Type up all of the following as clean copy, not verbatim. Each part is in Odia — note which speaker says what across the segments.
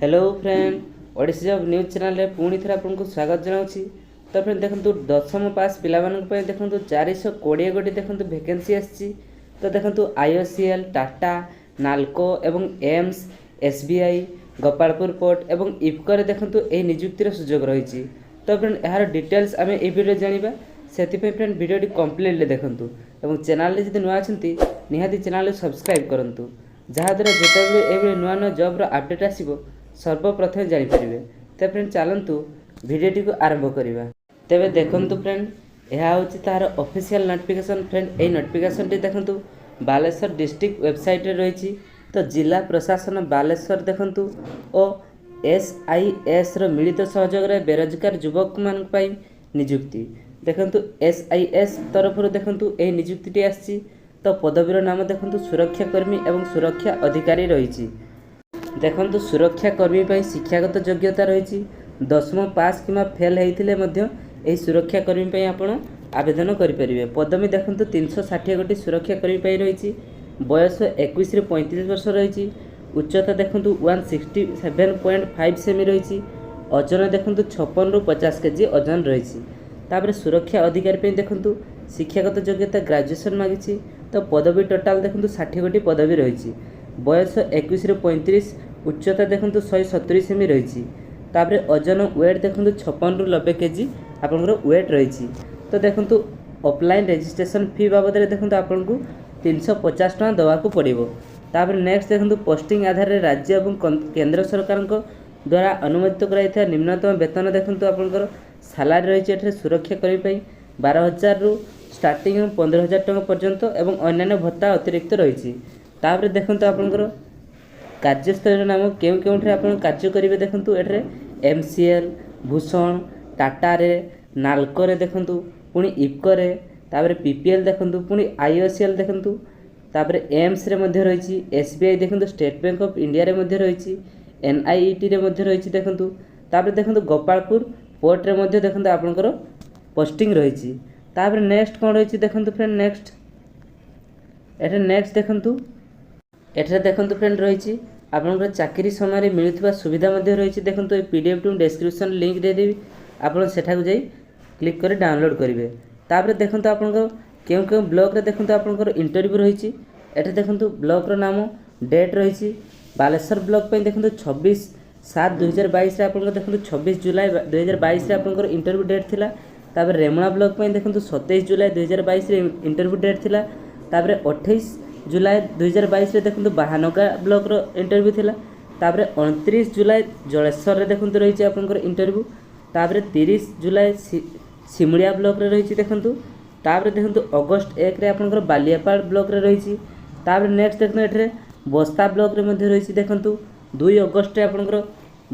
Speaker 1: Hello friend, Odisha job news ଚ୍ୟାନେଲରେ ପୁଣି ଥରେ ଆପଣଙ୍କୁ ସ୍ୱାଗତ ଜଣାଉଛି। ତ ଫ୍ରେଣ୍ଡ, ଦେଖନ୍ତୁ, 10ମ ପାସ୍ ପିଲାମାନଙ୍କ ପାଇଁ ଦେଖନ୍ତୁ 420 ଗୋଟି ଦେଖନ୍ତୁ ଭେକେନ୍ସି ଆସିଛି। ତ ଦେଖନ୍ତୁ, ଆଇଓସିଏଲ୍, ଟାଟା, ନାଲକୋ ଏବଂ ଏମ୍ସ, ଏସ୍ବିଆଇ, ଗୋପାଳପୁର ପୋର୍ଟ ଏବଂ ଇଫ୍କୋରେ ଦେଖନ୍ତୁ ଏହି ନିଯୁକ୍ତିର ସୁଯୋଗ ରହିଛି। ତ ଫ୍ରେଣ୍ଡ, ଏହାର ଡିଟେଲ୍ସ ଆମେ ଏହି ଭିଡ଼ିଓରେ ଜାଣିବା। ସେଥିପାଇଁ ଫ୍ରେଣ୍ଡ, ଭିଡ଼ିଓଟି କମ୍ପ୍ଲିଟଲି ଦେଖନ୍ତୁ ଏବଂ ଚ୍ୟାନେଲରେ ଯଦି ନୂଆ ଅଛନ୍ତି, ନିହାତି ଚ୍ୟାନେଲକୁ ସବସ୍କ୍ରାଇବ୍ କରନ୍ତୁ, ଯାହାଦ୍ୱାରା ଯେତେବେଳେ ଏଭଳି ନୂଆ ନୂଆ ଜବ୍ର ଅପଡ଼େଟ୍ ଆସିବ, ସର୍ବପ୍ରଥମେ ଜାଣିପାରିବେ। ତ ଫ୍ରେଣ୍ଡ, ଚାଲନ୍ତୁ ଭିଡ଼ିଓଟିକୁ ଆରମ୍ଭ କରିବା। ତେବେ ଦେଖନ୍ତୁ ଫ୍ରେଣ୍ଡ, ଏହା ହେଉଛି ତାହାର ଅଫିସିଆଲ ନୋଟିଫିକେସନ୍। ଫ୍ରେଣ୍ଡ, ଏହି ନୋଟିଫିକେସନ୍ଟି ଦେଖନ୍ତୁ ବାଲେଶ୍ୱର ଡିଷ୍ଟ୍ରିକ୍ଟ ୱେବସାଇଟ୍ରେ ରହିଛି। ତ ଜିଲ୍ଲା ପ୍ରଶାସନ ବାଲେଶ୍ୱର ଦେଖନ୍ତୁ ଓ ଏସ୍ଆଇଏସ୍ର ମିଳିତ ସହଯୋଗରେ ବେରୋଜଗାର ଯୁବକମାନଙ୍କ ପାଇଁ ନିଯୁକ୍ତି। ଦେଖନ୍ତୁ, ଏସ୍ଆଇଏସ୍ ତରଫରୁ ଦେଖନ୍ତୁ ଏହି ନିଯୁକ୍ତିଟି ଆସିଛି। ତ ପଦବୀର ନାମ ଦେଖନ୍ତୁ ସୁରକ୍ଷା କର୍ମୀ ଏବଂ ସୁରକ୍ଷା ଅଧିକାରୀ ରହିଛି। ଦେଖନ୍ତୁ, ସୁରକ୍ଷା କର୍ମୀ ପାଇଁ ଶିକ୍ଷାଗତ ଯୋଗ୍ୟତା ରହିଛି 10ମ ପାସ୍ କିମ୍ବା ଫେଲ୍ ହେଇଥିଲେ ମଧ୍ୟ ଏହି ସୁରକ୍ଷା କର୍ମୀ ପାଇଁ ଆପଣ ଆବେଦନ କରିପାରିବେ। ପଦବୀ ଦେଖନ୍ତୁ 360 ଗୋଟି ସୁରକ୍ଷା କର୍ମୀ ପାଇଁ ରହିଛି। ବୟସ 21ରୁ 35 ବର୍ଷ ରହିଛି। ଉଚ୍ଚତା ଦେଖନ୍ତୁ 167.5 ସେମି ରହିଛି। ଓଜନ ଦେଖନ୍ତୁ 56ରୁ 50 କେଜି ଓଜନ ରହିଛି। ତାପରେ ସୁରକ୍ଷା ଅଧିକାରୀ ପାଇଁ ଦେଖନ୍ତୁ ଶିକ୍ଷାଗତ ଯୋଗ୍ୟତା ଗ୍ରାଜୁଏସନ୍ ମାଗିଛି। ତ ପଦବୀ ଟୋଟାଲ୍ ଦେଖନ୍ତୁ 60 ଗୋଟି ପଦବୀ ରହିଛି। ବୟସ 21ରୁ 35, ଉଚ୍ଚତା ଦେଖନ୍ତୁ 170 ସେମି ରହିଛି। ତାପରେ ଓଜନ ୱେଟ୍ ଦେଖନ୍ତୁ 56ରୁ 90 କେଜି ଆପଣଙ୍କର ୱେଟ୍ ରହିଛି। ତ ଦେଖନ୍ତୁ, ଅଫଲାଇନ୍ ରେଜିଷ୍ଟ୍ରେସନ୍ ଫି ବାବଦରେ ଦେଖନ୍ତୁ ଆପଣଙ୍କୁ 350 ଟଙ୍କା ଦେବାକୁ ପଡ଼ିବ। ତାପରେ ନେକ୍ସଟ ଦେଖନ୍ତୁ, ପୋଷ୍ଟିଂ ଆଧାରରେ ରାଜ୍ୟ ଏବଂ କେନ୍ଦ୍ର ସରକାରଙ୍କ ଦ୍ୱାରା ଅନୁମୋଦିତ କରାଯାଇଥିବା ନିମ୍ନତମ ବେତନ ଦେଖନ୍ତୁ ଆପଣଙ୍କର ସାଲାରୀ ରହିଛି। ଏଠାରେ ସୁରକ୍ଷା କର୍ମୀ ପାଇଁ 12,000ରୁ ଷ୍ଟାର୍ଟିଂ ଏବଂ 15,000 ଟଙ୍କା ପର୍ଯ୍ୟନ୍ତ ଏବଂ ଅନ୍ୟାନ୍ୟ ଭତ୍ତା ଅତିରିକ୍ତ ରହିଛି। ତାପରେ ଦେଖନ୍ତୁ, ଆପଣଙ୍କର କାର୍ଯ୍ୟସ୍ଥଳୀର ନାମ, କେଉଁ କେଉଁଠାରେ ଆପଣ କାର୍ଯ୍ୟ କରିବେ। ଦେଖନ୍ତୁ, ଏଠାରେ ଏମ୍ସିଏଲ୍, ଭୂଷଣ, ଟାଟାରେ, ନାଲକୋରେ ଦେଖନ୍ତୁ, ପୁଣି ଇଫ୍କୋରେ, ତାପରେ ପିପିଏଲ୍ ଦେଖନ୍ତୁ, ପୁଣି ଆଇଓସିଏଲ୍ ଦେଖନ୍ତୁ, ତାପରେ ଏମ୍ସରେ ମଧ୍ୟ ରହିଛି, ଏସ୍ବିଆଇ ଦେଖନ୍ତୁ, ଷ୍ଟେଟ୍ ବ୍ୟାଙ୍କ ଅଫ୍ ଇଣ୍ଡିଆରେ ମଧ୍ୟ ରହିଛି, ଏନ୍ଆଇଇଟିରେ ମଧ୍ୟ ରହିଛି ଦେଖନ୍ତୁ। ତାପରେ ଦେଖନ୍ତୁ, ଗୋପାଳପୁର ପୋର୍ଟରେ ମଧ୍ୟ ଦେଖନ୍ତୁ ଆପଣଙ୍କର ପୋଷ୍ଟିଂ ରହିଛି। ତାପରେ ନେକ୍ସଟ କ'ଣ ରହିଛି ଦେଖନ୍ତୁ ଫ୍ରେଣ୍ଡ। ନେକ୍ସଟ ଏଠାରେ ନେକ୍ସଟ ଦେଖନ୍ତୁ, ଏଠାରେ ଦେଖନ୍ତୁ ଫ୍ରେଣ୍ଡ, ରହିଛି ଆପଣଙ୍କର ଚାକିରି ସମୟରେ ମିଳୁଥିବା ସୁବିଧା ମଧ୍ୟ ରହିଛି। ଦେଖନ୍ତୁ, ଏ ପିଡିଏଫ୍ଟି ମୁଁ ଡେସ୍କ୍ରିପସନ୍ ଲିଙ୍କ୍ ଦେଇଦେବି, ଆପଣ ସେଠାକୁ ଯାଇ କ୍ଲିକ୍ କରି ଡାଉନଲୋଡ଼୍ କରିବେ। ତାପରେ ଦେଖନ୍ତୁ, ଆପଣଙ୍କର କେଉଁ କେଉଁ ବ୍ଲକରେ ଦେଖନ୍ତୁ ଆପଣଙ୍କର ଇଣ୍ଟରଭ୍ୟୁ ରହିଛି। ଏଠି ଦେଖନ୍ତୁ, ବ୍ଲକର ନାମ, ଡେଟ୍ ରହିଛି। ବାଲେଶ୍ୱର ବ୍ଲକ ପାଇଁ ଦେଖନ୍ତୁ 26/7/2022ରେ ଆପଣଙ୍କର ଦେଖନ୍ତୁ 26 ଜୁଲାଇ 2022ରେ ଆପଣଙ୍କର ଇଣ୍ଟରଭ୍ୟୁ ଡେଟ୍ ଥିଲା। ତାପରେ ରେମୁଣା ବ୍ଲକ ପାଇଁ ଦେଖନ୍ତୁ 27 ଜୁଲାଇ 2022ରେ ଇଣ୍ଟରଭ୍ୟୁ ଡେଟ୍ ଥିଲା। ତାପରେ 28 ଜୁଲାଇ 2022ରେ ଦେଖନ୍ତୁ ବାହାନଗା ବ୍ଲକର ଇଣ୍ଟରଭ୍ୟୁ ଥିଲା। ତାପରେ 29 ଜୁଲାଇ ଜଳେଶ୍ୱରରେ ଦେଖନ୍ତୁ ରହିଛି ଆପଣଙ୍କର ଇଣ୍ଟରଭ୍ୟୁ। ତାପରେ 30 ଜୁଲାଇ ସିମୁଳିଆ ବ୍ଲକରେ ରହିଛି ଦେଖନ୍ତୁ। ତାପରେ ଦେଖନ୍ତୁ, ଅଗଷ୍ଟ 1ରେ ଆପଣଙ୍କର ବାଲିଆପାଳ ବ୍ଲକରେ ରହିଛି। ତାପରେ ନେକ୍ସଟ ଦେଖନ୍ତୁ, ଏଠାରେ ବସ୍ତା ବ୍ଲକରେ ମଧ୍ୟ ରହିଛି। ଦେଖନ୍ତୁ, 2 ଅଗଷ୍ଟରେ ଆପଣଙ୍କର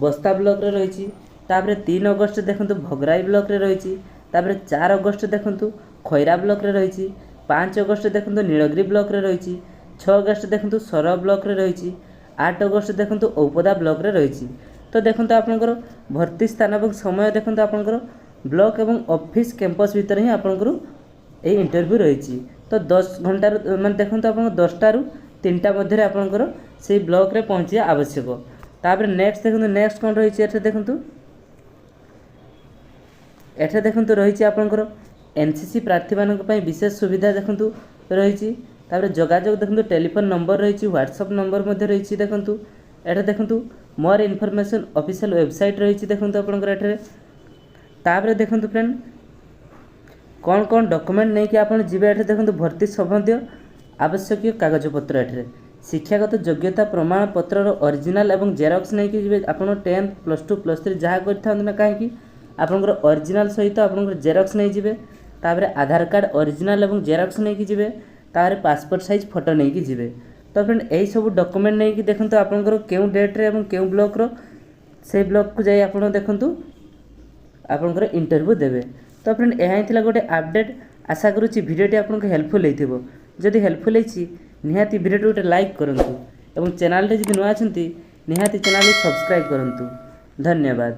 Speaker 1: ବସ୍ତା ବ୍ଲକରେ ରହିଛି। ତାପରେ 3 ଅଗଷ୍ଟ ଦେଖନ୍ତୁ ଭୋଗରାଇ ବ୍ଲକରେ ରହିଛି। ତାପରେ 4 ଅଗଷ୍ଟ ଦେଖନ୍ତୁ ଖଇରା ବ୍ଲକରେ ରହିଛି। 5 ଅଗଷ୍ଟ ଦେଖନ୍ତୁ ନୀଳଗିରି ବ୍ଲକରେ ରହିଛି। 6 ଅଗଷ୍ଟ ଦେଖନ୍ତୁ ସୋର ବ୍ଲକରେ ରହିଛି। 8 ଅଗଷ୍ଟ ଦେଖନ୍ତୁ ଔପଦା ବ୍ଲକରେ ରହିଛି। ତ ଦେଖନ୍ତୁ, ଆପଣଙ୍କର ଭର୍ତ୍ତି ସ୍ଥାନ ଏବଂ ସମୟ ଦେଖନ୍ତୁ ଆପଣଙ୍କର ବ୍ଲକ ଏବଂ ଅଫିସ୍ କ୍ୟାମ୍ପସ୍ ଭିତରେ ହିଁ ଆପଣଙ୍କର ଏହି ଇଣ୍ଟରଭ୍ୟୁ ରହିଛି। ତ 10 ଘଣ୍ଟାରୁ ମାନେ ଦେଖନ୍ତୁ ଆପଣଙ୍କ 10ଟାରୁ 3ଟା ମଧ୍ୟରେ ଆପଣଙ୍କର ସେଇ ବ୍ଲକରେ ପହଞ୍ଚିବା ଆବଶ୍ୟକ। ତାପରେ ନେକ୍ସଟ ଦେଖନ୍ତୁ, ନେକ୍ସଟ କ'ଣ ରହିଛି ଏଠାରେ ଦେଖନ୍ତୁ। ଏଠାରେ ଦେଖନ୍ତୁ ରହିଛି ଆପଣଙ୍କର ଏନ୍ସିସି ପ୍ରାର୍ଥୀମାନଙ୍କ ପାଇଁ ବିଶେଷ ସୁବିଧା ଦେଖନ୍ତୁ ରହିଛି। ତାପରେ ଯୋଗାଯୋଗ ଦେଖନ୍ତୁ ଟେଲିଫୋନ୍ ନମ୍ବର ରହିଛି, ହ୍ୱାଟ୍ସଆପ୍ ନମ୍ବର ମଧ୍ୟ ରହିଛି। ଦେଖନ୍ତୁ, ଏଠାରେ ଦେଖନ୍ତୁ ମୋର ଇନଫର୍ମେସନ୍ ଅଫିସିଆଲ ୱେବସାଇଟ୍ ରହିଛି ଦେଖନ୍ତୁ ଆପଣଙ୍କର ଏଠାରେ। ତାପରେ ଦେଖନ୍ତୁ ଫ୍ରେଣ୍ଡ, କ'ଣ କ'ଣ ଡକୁମେଣ୍ଟ ନେଇକି ଆପଣ ଯିବେ। ଏଠାରେ ଦେଖନ୍ତୁ, ଭର୍ତ୍ତି ସମ୍ବନ୍ଧୀୟ ଆବଶ୍ୟକୀୟ କାଗଜପତ୍ର। ଏଠାରେ ଶିକ୍ଷାଗତ ଯୋଗ୍ୟତା ପ୍ରମାଣପତ୍ରର ଅରିଜିନାଲ୍ ଏବଂ ଜେରକ୍ସ ନେଇକି ଯିବେ। ଆପଣ 10th, +2, +3 ଯାହା କରିଥାନ୍ତୁ ନା କାହିଁକି, ଆପଣଙ୍କର ଅରିଜିନାଲ୍ ସହିତ ଆପଣଙ୍କର ଜେରକ୍ସ ନେଇଯିବେ। ତାପରେ ଆଧାର କାର୍ଡ଼ ଅରିଜିନାଲ୍ ଏବଂ ଜେରକ୍ସ ନେଇକି ଯିବେ। ତାପରେ ପାସପୋର୍ଟ ସାଇଜ୍ ଫଟୋ ନେଇକି ଯିବେ। ତ ଫ୍ରେଣ୍ଡ, ଏହିସବୁ ଡକୁମେଣ୍ଟ ନେଇକି ଦେଖନ୍ତୁ ଆପଣଙ୍କର କେଉଁ ଡେଟ୍ରେ ଏବଂ କେଉଁ ବ୍ଲକର ସେଇ ବ୍ଲକକୁ ଯାଇ ଆପଣ ଦେଖନ୍ତୁ ଆପଣଙ୍କର ଇଣ୍ଟରଭ୍ୟୁ ଦେବେ। ତ ଫ୍ରେଣ୍ଡ, ଏହା ହିଁ ଥିଲା ଗୋଟେ ଅପଡ଼େଟ୍। ଆଶା କରୁଛି ଭିଡ଼ିଓଟି ଆପଣଙ୍କୁ ହେଲ୍ପଫୁଲ୍ ହେଇଥିବ। ଯଦି ହେଲ୍ପଫୁଲ୍ ହେଇଛି, ନିହାତି ଭିଡ଼ିଓଟି ଗୋଟେ ଲାଇକ୍ କରନ୍ତୁ ଏବଂ ଚ୍ୟାନେଲରେ ଯଦି ନୂଆ ଅଛନ୍ତି, ନିହାତି ଚ୍ୟାନେଲକୁ ସବସ୍କ୍ରାଇବ୍ କରନ୍ତୁ। ଧନ୍ୟବାଦ।